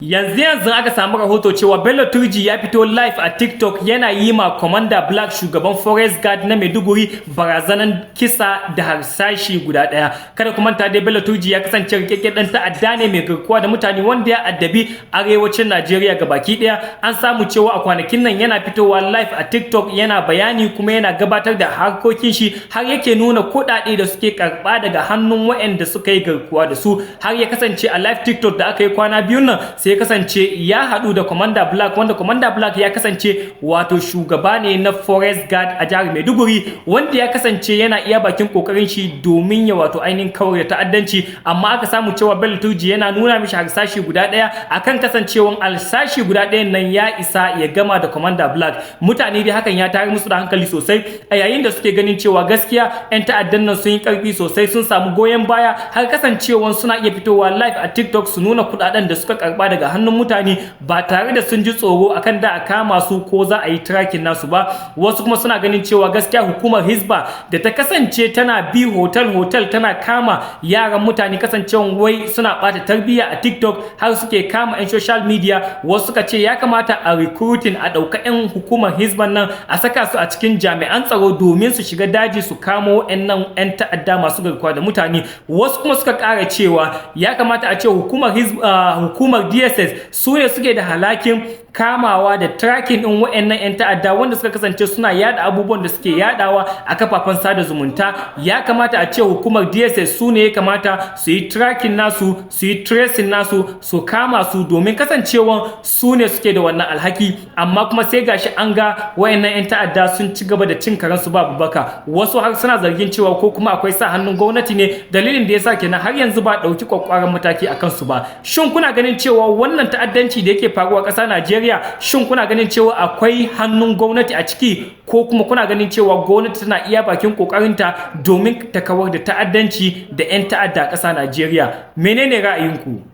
Yanzu yanzu aka samu rahoto cewa Bello Turji ya fito live a TikTok yana yi ma Commander Black, shugaban Forest Guard na Maiduguri, barazanan kisa da harsashi guda ɗaya. Kada ku manta dai, Bello Turji ya kasance rikakken dan ta'adda ne mai garkuwa da mutane wanda ya addabi arewacin Najeriya gabaki ɗaya. An samu cewa a kwanakin nan yana fitowa live a TikTok yana bayani kuma yana gabatar da harkokin shi, har yake nuna kuɗaɗe da suke karɓa daga hannun waɗanda suka yi garkuwa da su. Har ya kasance a live TikTok da aka yi kwana biyun nan, sai ya kasance ya haɗu da Commander Black, wanda Commander Black ya kasance wato shugaba ne na Forest Guard a jihar Maiduguri, wanda ya kasance yana iya bakin kokarin shi domin ya wato ainihin kawar da ta'addanci. Amma aka samu cewa Bello Turji yana nuna mishi harsashi guda ɗaya, akan kasancewan harsashi guda ɗayan nan ya isa ya gama da Commander Black. Mutane dai hakan ya tayar musu da hankali sosai, a yayin da suke ganin cewa gaskiya 'yan ta'addan nan sun yi karfi sosai, sun samu goyon baya, har kasancewan suna iya fitowa live a TikTok su nuna kuɗaɗen da suka karba daga hannun mutane ba tare da sun ji tsoro akan da a kama su ko za a yi tracking nasu ba. Wasu kuma suna ganin cewa gaskiya hukumar Hisba da ta kasance tana bi hotel hotel tana kama yaran mutane, kasancewan wai suna bata tarbiyya a TikTok, har suke kama 'yan social media. Wasu suka ce ya kamata a recruiting, a ɗauka 'yan hukumar Hisban nan a saka su a cikin jami'an tsaro domin su shiga daji su kamo 'yan nan 'yan ta'adda masu garkuwa da mutane. Wasu kuma suka ƙara cewa ya kamata a ce hukumar DSS su ne suke da alhakin kamawa da tracking din wa'annan 'yan ta'adda wanda suka kasance suna yada abubuwan da suke yadawa a kafafen sada zumunta. Ya kamata a ce hukumar DSS su ne ya kamata su yi tracking nasu, su yi tracing nasu, su kama su, domin kasancewan su ne suke da wannan alhaki. Amma kuma sai gashi an ga wayannan 'yan ta'adda sun ci gaba da cin karensu babu baka. Wasu har suna zargin cewa ko kuma akwai sa hannun gwamnati ne, dalilin da yasa kenan har yanzu ba ɗauki kwakwaran mataki a kansu ba. Shin kuna ganin cewa wannan ta'addanci da yake faruwa ƙasa Najeriya, shin kuna ganin cewa akwai hannun gwamnati a ciki, ko kuma kuna ganin cewa gwamnati tana iya bakin kokarinta domin ta kawar da ta'addanci da 'yan ta'adda a ƙasa Najeriya? Menene ra'ayinku?